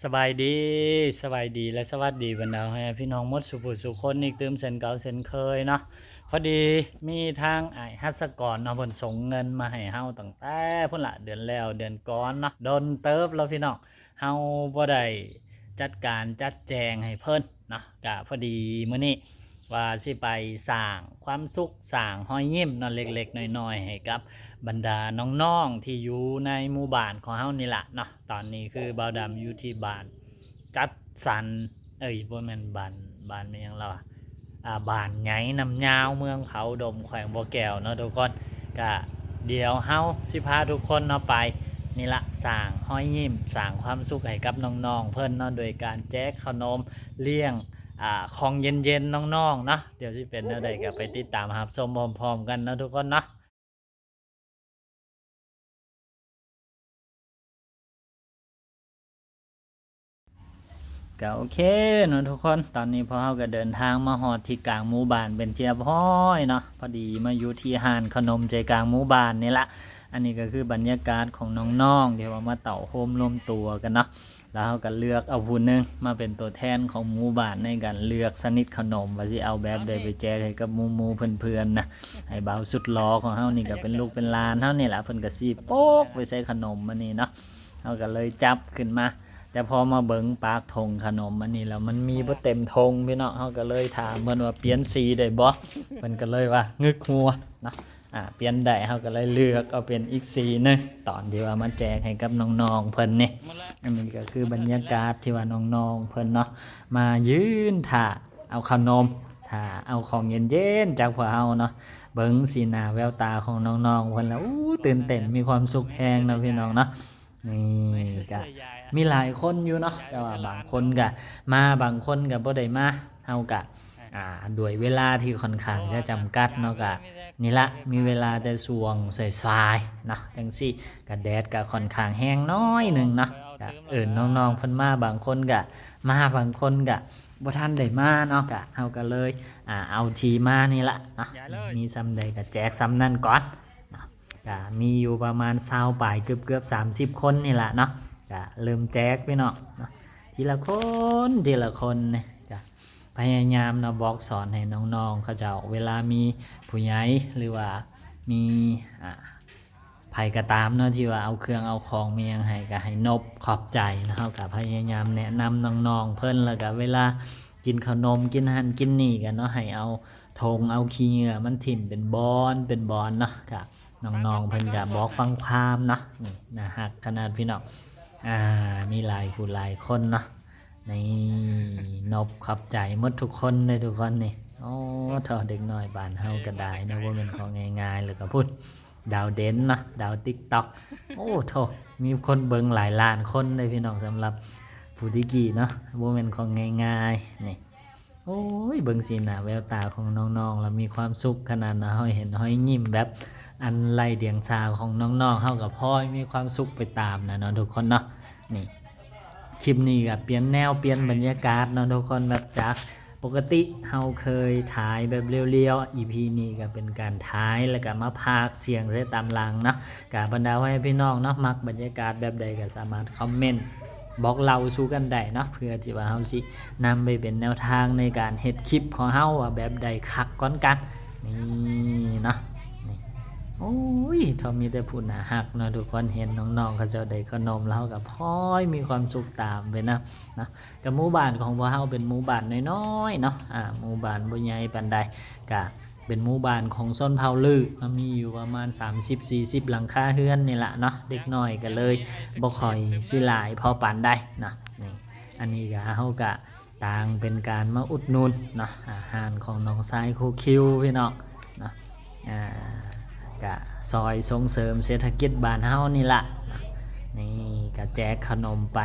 ສະບາຍດີ ສະບາຍດີ ແລະ ສະຫວັດດີບັນດາພໍ່ແມ່ພີ່ນ້ອງໝົດສູ່ຜູ້ສູ່ຄົນອີກຕື່ມເຊັ່ນເກົ່າເຊັ່ນເຄີຍເນາະ. ພໍດີມີທາງອ້າຍຫັດສະກອນເນາະ ເພິ່ນສົ່ງເງິນມາໃຫ້ເຮົາຕັ້ງແຕ່ພຸ້ນລະ ເດືອນແລ້ວເດືອນກ່ອນເນາະ ດົນເຕີບແລ້ວພີ່ນ້ອງ ເຮົາບໍ່ໄດ້ຈັດການຈັດແຈງໃຫ້ເພິ່ນເນາະ. ກະພໍດີມື້ນີ້ ວ່າຊິໄປສ້າງຄວາມສຸກ ສ້າງຮອຍຍິ້ມເນາະ ເລັກໆນ້ອຍໆ ໃຫ້ກັບບັນດານ້ອງໆທີ່ຢູ່ໃນໝູ່ບ້ານຂອງເຮົານີ້ລະເນາະ. ຕອນນີ້ຄືບ່າວດຳຢູ່ທີ່ບ້ານຈັດສັນ ເອີຍ ບໍ່ແມ່ນບ້ານ ບ້ານແມ່ນຫຍັງລະວະ ອ່າ ບ້ານໃຫຍ່ນ້ຳຍາວ ເມືອງເຂົາດົມ ແຂວງບໍ່ແກ້ວເນາະທຸກຄົນ. ກະດຽວເຮົາຊິພາທຸກຄົນເນາະໄປນີ້ລະ ສ້າງຮອຍຍິ້ມ ສ້າງຄວາມສຸກໃຫ້ກັບນ້ອງໆເພິ່ນເນາະ ໂດຍການແຈກເຂົ້າໜົມ ລ້ຽງ ອ່າ ຂອງເຢັນໆນ້ອງໆເນາະ. ດຽວຊິເປັນແນວໃດກໍໄປຕິດຕາມຮັບຊົມພ້ອມໆກັນເນາະທຸກຄົນເນາະ. ກໍໂອເຄເນາະທຸກຄົນ ຕອນນີ້ພວກເຮົາກໍເດີນທາງມາຮອດທີ່ກາງໝູ່ບ້ານເປັນທີ່ຮຽບຮ້ອຍເນາະ. ພໍດີມາຢູ່ທີ່ຮ້ານເຂົ້າໜົມໃຈກາງໝູ່ບ້ານນີ້ລະ. ອັນນີ້ກໍຄືບັນຍາກາດຂອງນ້ອງໆທີ່ວ່າມາເຕົ້າໂຮມລວມຕົວກັນເນາະ. ແລ້ວເຮົາກໍເລືອກເອົາຜູ້ໜຶ່ງມາເປັນຕົວແທນຂອງໝູ່ບ້ານໃນການເລືອກຊະນິດເຂົ້າໜົມ ວ່າຊິເອົາແບບໃດໄປແຈກໃຫ້ກັບໝູ່ໆເພື່ອນໆນະ. ໃຫ້ບ່າວສຸດຫຼໍ່ຂອງເຮົານີ້ກໍເປັນລູກເປັນຫຼານເຮົານີ້ລະ ເພິ່ນກໍຊິປົກໄປໃສ່ເຂົ້າໜົມອັນນີ້ເນາະ. ເຮົາກໍເລີຍຈັບຂຶ້ນມາ ແຕ່ພໍມາເບິ່ງປາກຖົງເຂົ້າໜົມອັນນີ້ແລ້ວ ມັນມີບໍ່ເຕັມຖົງພີ່ນ້ອງ. ເຮົາກໍເລີຍຖາມເພິ່ນວ່າ ປ່ຽນສີໄດ້ບໍ່? ເພິ່ນກໍເລີຍວ່າງຶກຫົວເນາະ. ອ່າ ປ່ຽນໄດ້ ເຮົາກໍເລີຍເລືອກເອົາເປັນອີກສີໜຶ່ງ ຕອນທີ່ວ່າມາແຈກໃຫ້ກັບນ້ອງໆເພິ່ນນີ້. ອັນນີ້ກໍຄືບັນຍາກາດທີ່ວ່ານ້ອງໆເພິ່ນເນາະ ມາຢືນຖ້າເອົາເຂົ້າໜົມ ຖ້າເອົາຂອງເຢັນໆຈາກພວກເຮົາເນາະ. ເບິ່ງສີໜ້າແວວຕາຂອງນ້ອງໆເພິ່ນແລ້ວ ອູ້ ຕື່ນເຕັ້ນ ມີຄວາມສຸກແຮງເນາະພີ່ນ້ອງເນາະ. ນີ້ກະມີຫຼາຍຄົນຢູ່ເນາະ ແຕ່ວ່າບາງຄົນກະມາ ບາງຄົນກະບໍ່ໄດ້ມາ. ເຮົາກະ ອ່າ ດ້ວຍເວລາທີ່ຂ້ອນຂ້າງຈະຈຳກັດເນາະ ກະນີ້ລະ ມີເວລາແຕ່ຊ່ວງສາຍໆເນາະ ຈັ່ງຊີ້ ກະແດດກະຂ້ອນຂ້າງແຮງໜ້ອຍໜຶ່ງເນາະ. ກະເອີ້ນນ້ອງໆເພິ່ນມາ ບາງຄົນກະມາ ບາງຄົນກະບໍ່ທັນໄດ້ມາເນາະ. ກະເຮົາກະເລີຍ ອ່າ ເອົາທີ່ມານີ້ລະເນາະ ມີສ່ຳໃດກະແຈກສ່ຳນັ້ນກ່ອນເນາະ. ກະມີຢູ່ປະມານຊາວປາຍ ເກືອບໆສາມສິບຄົນນີ້ລະເນາະ. ກະເລີ່ມແຈກພີ່ນ້ອງເນາະ ທີລະຄົນ ທີລະຄົນນີ້. ກະພະຍາຍາມເນາະ ບອກສອນໃຫ້ນ້ອງໆເຂົາເຈົ້າ ເວລາມີຜູ້ໃຫຍ່ ຫຼືວ່າມີ ອ່າ ໃຜກໍຕາມເນາະ ທີ່ວ່າເອົາເຄື່ອງເອົາຂອງມາຫຍັງໃຫ້ ກໍໃຫ້ນົບຂອບໃຈເນາະ. ເຮົາກໍພະຍາຍາມແນະນຳນ້ອງໆເພິ່ນ ແລ້ວກໍເວລາກິນເຂົ້າໜົມ ກິນຫັ້ນກິນນີ້ກັນເນາະ ໃຫ້ເອົາຖົງເອົາຂີ້ເຫຍື້ອມັນຖິ້ມເປັນບ່ອນເປັນບ່ອນເນາະ. ກໍນ້ອງໆເພິ່ນກໍບອກຟັງຄວາມເນາະ. ນີ້ໜ້າຮັກຂະໜາດພີ່ນ້ອງ. ອ່າ ມີຫຼາຍຜູ້ຫຼາຍຄົນເນາະ. ນີ້ ນົບຂອບໃຈໝົດທຸກຄົນເດ້ທຸກຄົນນີ້. ໂອ້ ເທາະເດັກນ້ອຍບ້ານເຮົາກໍໄດ້ເນາະ ບໍ່ແມ່ນຂອງງ່າຍໆ. ແລ້ວກໍພຸ້ນ ດາວເດັ່ນເນາະ ດາວຕິກຕັອກ ໂອ້ໂທ ມີຄົນເບິ່ງຫຼາຍລ້ານຄົນເດ້ພີ່ນ້ອງ. ສຳລັບຜູ້ດີກີເນາະ ບໍ່ແມ່ນຂອງງ່າຍໆນີ້. ໂອ້ຍ ເບິ່ງສີໜ້າແວວຕາຂອງນ້ອງໆ ລະມີຄວາມສຸກຂະໜາດນະ. ເຮົາເຫັນຮອຍຍິ້ມແບບອັນໄຮ້ດຽງສາຂອງນ້ອງໆ ເຮົາກໍພໍມີຄວາມສຸກໄປຕາມນະເນາະທຸກຄົນເນາະ. ນີ້ ຄລິບນີ້ກໍປ່ຽນແນວປ່ຽນບັນຍາກາດເນາະທຸກຄົນ ແບບຈາກ ປົກກະຕິເຮົາເຄີຍຖ່າຍແບບລຽວໆ ອີພີນີ້ກໍເປັນການຖ່າຍ ແລ້ວກໍມາພາກສຽງໃສ່ຕາມຫຼັງເນາະ. ກະບັນດາພໍ່ແມ່ພີ່ນ້ອງເນາະ ມັກບັນຍາກາດແບບໃດກໍສາມາດຄອມເມັນບອກເລົ່າສູ່ກັນໄດ້ເນາະ ເພື່ອທີ່ວ່າເຮົາຊິນຳໄປເປັນແນວທາງໃນການເຮັດຄລິບຂອງເຮົາ ວ່າແບບໃດຄັກກ່ອນກັນ. ນີ້ເນາະ ນີ້ ໂອ້ຍ ເທາະມີແຕ່ຜູ້ໜ້າຮັກເນາະທຸກຄົນ. ເຫັນນ້ອງໆເຂົາເຈົ້າໄດ້ຂະໜົມແລ້ວ ເຮົາກໍພອຍມີຄວາມສຸກຕາມໄປນຳເນາະ. ກະໝູ່ບ້ານຂອງພວກເຮົາເປັນໝູ່ບ້ານນ້ອຍໆເນາະ ອ່າ ໝູ່ບ້ານບໍ່ໃຫຍ່ປານໃດ ກະເປັນໝູ່ບ້ານຂອງຊົນເຜົ່າລື້ເນາະ ມີຢູ່ປະມານສາມສິບສີ່ສິບຫຼັງຄາເຮືອນນີ້ລະເນາະ. ເດັກນ້ອຍກະເລີຍບໍ່ຄ່ອຍຊິຫຼາຍພໍປານໃດເນາະ. ນີ້ ອັນນີ້ກະເຮົາກະຕ່າງເປັນການມາອຸດໜູນເນາະ ອາ ຮ້ານຂອງນ້ອງຊາຍຄູຄິວພີ່ນ້ອງເນາະ. ອ່າ ກະຊ່ອຍສົ່ງເສີມເສດຖະກິດບ້ານເຮົານີ້ລະ. ນີ້ກະແຈກເຂົ້າໜົມໄປ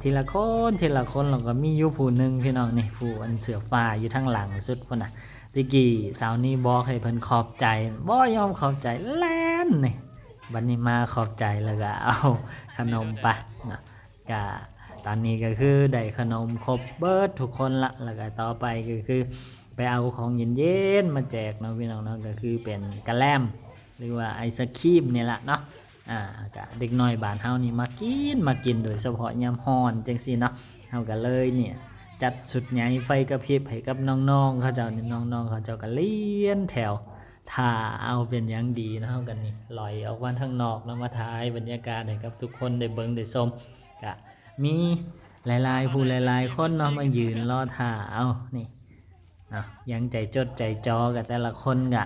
ທີລະຄົນ ທີລະຄົນ ແລ້ວກໍມີຢູ່ຜູ້ໜຶ່ງພີ່ນ້ອງ ນີ້ ຜູ້ອັນເສື້ອຟ້າຢູ່ທາງຫຼັງສຸດພຸ້ນນະ. ແຕ່ກີ້ສາວນີບອກໃຫ້ເພິ່ນຂອບໃຈ ບໍ່ຍອມຂອບໃຈ ແລ່ນນີ້ ບັດນີ້ມາຂອບໃຈ ແລ້ວກໍເອົາຂະໜົມໄປເນາະ. ກະຕອນນີ້ກໍຄືໄດ້ຂະໜົມຄົບເບິດທຸກຄົນລະ ແລ້ວກໍຕໍ່ໄປກໍຄືໄປເອົາຂອງເຢັນໆມາແຈກເນາະພີ່ນ້ອງເນາະ ກໍຄືເປັນກະແລັມ ຫຼືວ່າໄອສະຄຣີມນີ້ລະເນາະ. ອ່າ ກະເດັກນ້ອຍບ້ານເຮົານີ້ມັກກິນ ມັກກິນ ໂດຍສະເພາະຍາມຮ້ອນຈັ່ງຊີ້ເນາະ ເຮົາກະເລີຍນີ້ ຈັດຊຸດໃຫຍ່ໄຟກະພິບໃຫ້ກັບນ້ອງໆເຂົາເຈົ້ານີ້ ນ້ອງໆເຂົາເຈົ້າກະລຽນແຖວຖ້າເອົາເປັນຢ່າງດີເນາະ ເຮົາກະນີ້ລອຍອອກມາທາງນອກເນາະ ມາຖ່າຍບັນຍາກາດໃຫ້ກັບທຸກຄົນໄດ້ເບິ່ງໄດ້ຊົມ ກະມີຫຼາຍໆຜູ້ຫຼາຍໆຄົນເນາະ ມາຢືນລໍຖ້າເອົານີ້ ເນາະ ຍັງໃຈຈົດໃຈຈໍກັບແຕ່ລະຄົນ ກະ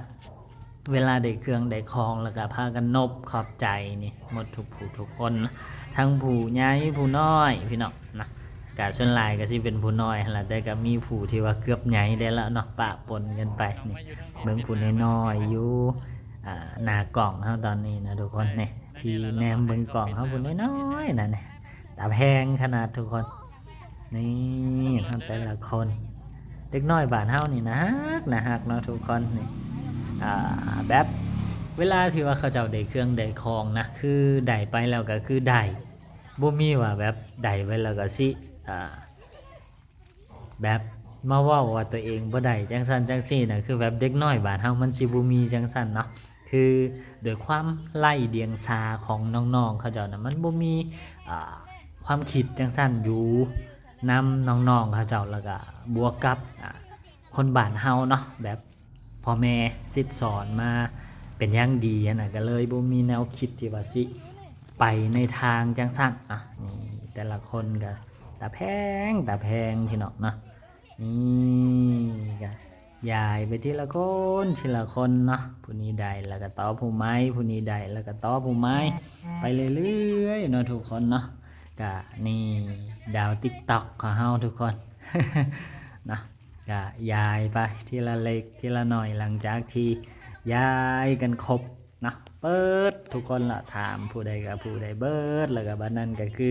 ເວລາໄດ້ເຄື່ອງໄດ້ຂອງ ແລ້ວກະພາກັນນົບຂອບໃຈນີ້ໝົດທຸກຜູ້ທຸກຄົນ ທັງຜູ້ໃຫຍ່ຜູ້ນ້ອຍພີ່ນ້ອງເນາະ ກະສ່ວນຫຼາຍກະຊິເປັນຜູ້ນ້ອຍຫັ້ນລະ ແຕ່ກະມີຜູ້ທີ່ວ່າເກືອບໃຫຍ່ໄດ້ແລ້ວເນາະ ປະປົນກັນໄປນີ້ ເບິ່ງຜູ້ນ້ອຍໆຢູ່ ອ່າ ໜ້າກ້ອງເຮົາຕອນນີ້ນະທຸກຄົນນີ້ ທີ່ແນມເບິ່ງກ້ອງເຮົາຜູ້ນ້ອຍໆນັ້ນ ຕາແພງຂະໜາດທຸກຄົນ. ນີ້ເນາະ ແຕ່ລະຄົນ ເດັກນ້ອຍບ້ານເຮົານີ້ໜ້າຮັກ ໜ້າຮັກເນາະທຸກຄົນນີ້ ອ່າ ແບບເວລາທີ່ວ່າເຂົາເຈົ້າໄດ້ເຄື່ອງໄດ້ຂອງນະ ຄືໄດ້ໄປແລ້ວກະຄືໄດ້ ບໍ່ມີວ່າແບບໄດ້ໄປແລ້ວກະຊິ ອ່າ ແບບມາເວົ້າວ່າຕົວເອງບໍ່ໄດ້ຈັ່ງຊັ້ນຈັ່ງຊີ້ນະ ຄືແບບເດັກນ້ອຍບ້ານເຮົາມັນຊິບໍ່ມີຈັ່ງຊັ້ນເນາະ ຄືໂດຍຄວາມໄຮ້ດຽງສາຂອງນ້ອງໆເຂົາເຈົ້ານະ ມັນບໍ່ມີ ອ່າ ຄວາມຄິດຈັ່ງຊັ້ນຢູ່ນຳນ້ອງໆເຂົາເຈົ້າ ແລ້ວກະບວກກັບ ອ່າ ຄົນບ້ານເຮົາເນາະ ແບບພໍ່ແມ່ສິດສອນມາເປັນຢ່າງດີຫັ້ນນະ ກະເລີຍບໍ່ມີແນວຄິດທີ່ວ່າຊິໄປໃນທາງຈັ່ງຊັ້ນເນາະ ນີ້ແຕ່ລະຄົນກະຕາແພງ ຕາແພງພີ່ນ້ອງເນາະ ນີ້ກະ ຢາຍໄປທີລະຄົນ ທີລະຄົນເນາະ ຜູ້ນີ້ໄດ້ແລ້ວກະຕໍ່ຜູ້ໃໝ່ ຜູ້ນີ້ໄດ້ແລ້ວກະຕໍ່ຜູ້ໃໝ່ ໄປເລື້ອຍໆເນາະທຸກຄົນເນາະ ກະນີ້ດາວຕິກຕັອກຂອງເຮົາທຸກຄົນເນາະ ກະຢາຍໄປທີລະເລັກທີລະໜ້ອຍ ຫຼັງຈາກທີ່ຢາຍກັນຄົບ ເນາະ ເປີດທຸກຄົນລະ ຖາມຜູ້ໃດກະຜູ້ໃດເບີດ ແລ້ວກະບັດນັ້ນກະຄື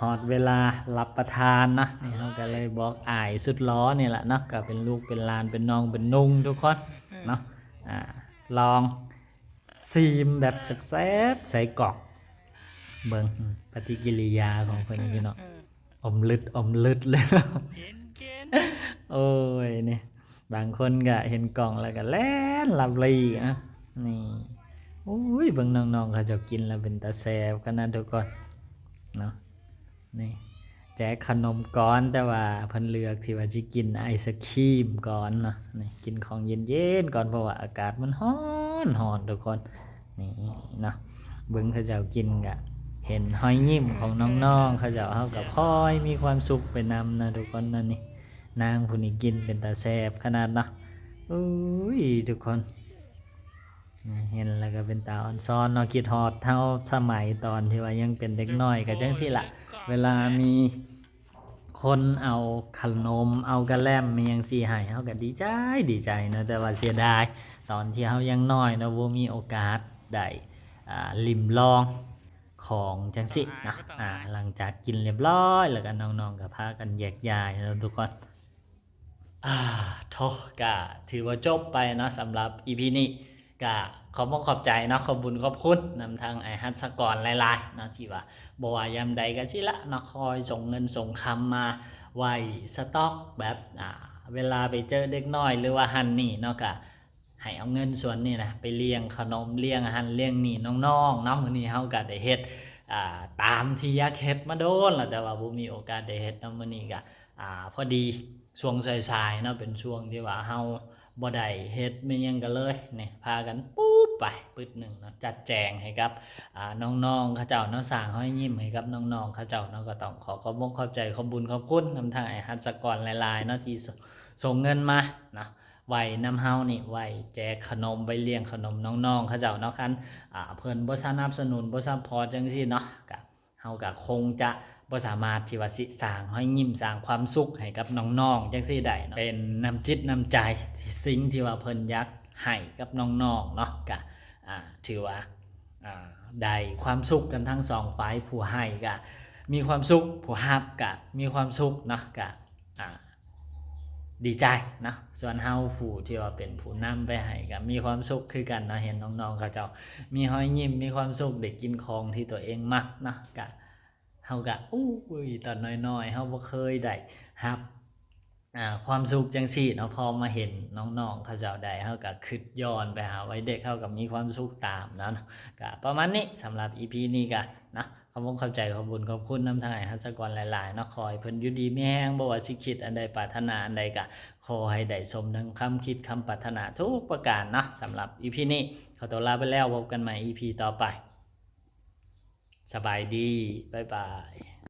ຮອດເວລາຮັບປະທານເນາະ ນີ້ເຮົາກະເລີຍບອກອ້າຍສຸດຫຼໍ່ນີ້ລະເນາະ ກະເປັນລູກເປັນຫຼານເປັນນ້ອງເປັນນຸ່ງທຸກຄົນເນາະ ອາ ລອງຊີມແບບແຊບໆໃສ່ກ້ອງ ເບິ່ງປະຕິກິລິຍາຂອງເພິ່ນພີ່ນ້ອງ ອອມລຶດ ອອມລຶດເລີຍເນາະ ໂອ້ຍ ນີ້ ບາງຄົນກະເຫັນກ້ອງແລ້ວກະແລ່ນລັບລີ້ ອະ ນີ້ ໂອ້ຍ ເບິ່ງນ້ອງໆເຂົາເຈົ້າກິນແລ້ວເປັນຕາແຊບຂະໜາດທຸກຄົນເນາະ ນີ້ ແຈກຂະໜົມກ່ອນ ແຕ່ວ່າເພິ່ນເລືອກທີ່ວ່າຊິກິນໄອສະຄຣີມກ່ອນເນາະ ນີ້ ກິນຂອງເຢັນໆກ່ອນ ເພາະວ່າອາກາດມັນຮ້ອນໆທຸກຄົນ ນີ້ເນາະ ເບິ່ງເຂົາເຈົ້າກິນກະເຫັນຮອຍຍິ້ມຂອງນ້ອງໆເຂົາເຈົ້າ ເຮົາກະຄ່ອຍມີຄວາມສຸກໄປນຳນະທຸກຄົນນະ ນີ້ ນາງຜູ້ນີ້ກິນເປັນຕາແຊບຂະໜາດເນາະ ໂອ້ຍ ທຸກຄົນ ເຫັນແລ້ວກະເປັນຕາອອນຊອນເນາະ ຄິດຮອດເຮົາສະໄໝຕອນທີ່ວ່າຍັງເປັນເດັກນ້ອຍກະຈັ່ງຊີ້ລະ ເວລາມີ ຄົນເອົາຂະໜົມ ເອົາກະແລັມ ມີຫຍັງຊີ້ໃຫ້ ເຮົາກະດີໃຈ ດີໃຈເນາະ ແຕ່ວ່າເສຍດາຍ ຕອນທີ່ເຮົາຍັງນ້ອຍເນາະ ບໍ່ມີໂອກາດໄດ້ ອ່າ ລິມລອງຂອງຈັ່ງຊີ້ເນາະ ອ່າ ຫຼັງຈາກກິນລຽບຮ້ອຍ ແລ້ວກະນ້ອງໆກະພາກັນແຍກຍ້າຍເນາະທຸກຄົນ ອາ ໂທ້ ກະຖືວ່າຈົບໄປເນາະ ສຳລັບອີພີນີ້ ກະຂອບອົກຂອບໃຈເນາະ ຂອບບຸນຂອບຄຸນນຳທາງອ້າຍຫັດສະກອນຫຼາຍໆເນາະ ທີ່ວ່າບໍ່ວ່າຍາມໃດກະຊີ້ລະເນາະ ຄອຍສົ່ງເງິນສົ່ງຄຳມາໄວ້ສະຕັອກແບບ ອາ ເວລາໄປເຈີເດັກນ້ອຍ ຫຼືວ່າຫັ້ນນີ້ເນາະ ກະໃຫ້ເອົາເງິນສ່ວນນີ້ນະ ໄປລ້ຽງຂະໜົມ ລ້ຽງຫັ້ນລ້ຽງນີ້ນ້ອງໆເນາະ ມື້ນີ້ເຮົາກະໄດ້ເຮັດ ອາ ຕາມທີ່ຢາກເຮັດມາດົນລະ ແຕ່ວ່າບໍ່ມີໂອກາດໄດ້ເຮັດເນາະ ມື້ນີ້ກະ ອາ ພໍດີຊ່ວງສາຍໆເນາະ ເປັນຊ່ວງທີ່ວ່າເຮົາບໍ່ໄດ້ເຮັດແມ່ນຫຍັງກະເລີຍນີ້ ພາກັນປຸບໄປປຶດໜຶ່ງເນາະ ຈັດແຈງໃຫ້ກັບ ອາ ນ້ອງໆເຂົາເຈົ້າເນາະ ສ້າງຮອຍຍິ້ມໃຫ້ກັບນ້ອງໆເຂົາເຈົ້າເນາະ ກະຕ້ອງຂໍຂອບອົກຂອບໃຈ ຂອບບຸນຂອບຄຸນນຳທາງອ້າຍຫັດສະກອນຫຼາຍໆເນາະ ທີ່ ສ- ສົ່ງເງິນມາເນາະ ໄວ້ນຳເຮົານີ້ ໄວ້ແຈກຂະໜົມ ໄວ້ລ້ຽງຂະໜົມນ້ອງໆເຂົາເຈົ້າເນາະ ຄັນ ອາ ເພິ່ນບໍ່ສະໜັບສະໜູນ ບໍ່ຊັບພອດຈັ່ງຊີ້ເນາະ ກະ ເຮົາກະຄົງຈະບໍ່ສາມາດທີ່ວ່າຊິສ້າງຮອຍຍິ້ມ ສ້າງຄວາມສຸກໃຫ້ກັບນ້ອງໆຈັ່ງຊີ້ໄດ້ເນາະ ເປັນນ້ຳຈິດນ້ຳໃຈ ສິ່ງທີ່ວ່າເພິ່ນຢາກໃຫ້ກັບນ້ອງໆເນາະ ກະ ອາ ຖືວ່າ ອາ ໄດ້ຄວາມສຸກກັນທັງສອງຝ່າຍ ຜູ້ໃຫ້ກະມີຄວາມສຸກ ຜູ້ຮັບກະມີຄວາມສຸກເນາະ ກະ ອາ ດີໃຈເນາະ ສ່ວນເຮົາຜູ້ທີ່ວ່າເປັນຜູ້ນຳໄປໃຫ້ກະມີຄວາມສຸກຄືກັນເນາະ ເຫັນນ້ອງໆເຂົາເຈົ້າມີຮອຍຍິ້ມ ມີຄວາມສຸກ ໄດ້ກິນຂອງທີ່ຕົວເອງມັກເນາະ ກະ ເຮົາກະ ໂອ້ຍ ຕອນນ້ອຍໆ ເຮົາບໍ່ເຄີຍໄດ້ຮັບ ອ່າ ຄວາມສຸກຈັ່ງຊີ້ເນາະ ພໍມາເຫັນນ້ອງໆເຂົາເຈົ້າໄດ້ ເຮົາກໍຄິດຍ້ອນໄປຫາໄວເດັກ ເຮົາກໍມີຄວາມສຸກຕາມເນາະ. ກໍປະມານນີ້ ສຳລັບອີພີນີ້ກໍເນາະ ຂອບອົກຂອບໃຈ ຂອບບຸນຂອບຄຸນນຳທາງອ້າຍຮັດສະກອນຫຼາຍໆເນາະ. ຂໍໃຫ້ເພິ່ນຢູ່ດີມີແຮງ ບໍ່ວ່າຊິຄິດອັນໃດ ປາດຖະໜາອັນໃດ ກໍຂໍໃຫ້ໄດ້ສົມດັ່ງຄຳຄິດຄຳປາດຖະໜາທຸກປະການເນາະ. ສຳລັບອີພີນີ້ ຂໍຕົວລາໄປແລ້ວ ພົບກັນໃໝ່ອີພີຕໍ່ໄປ. ສະບາຍດີ ບາຍບາຍ.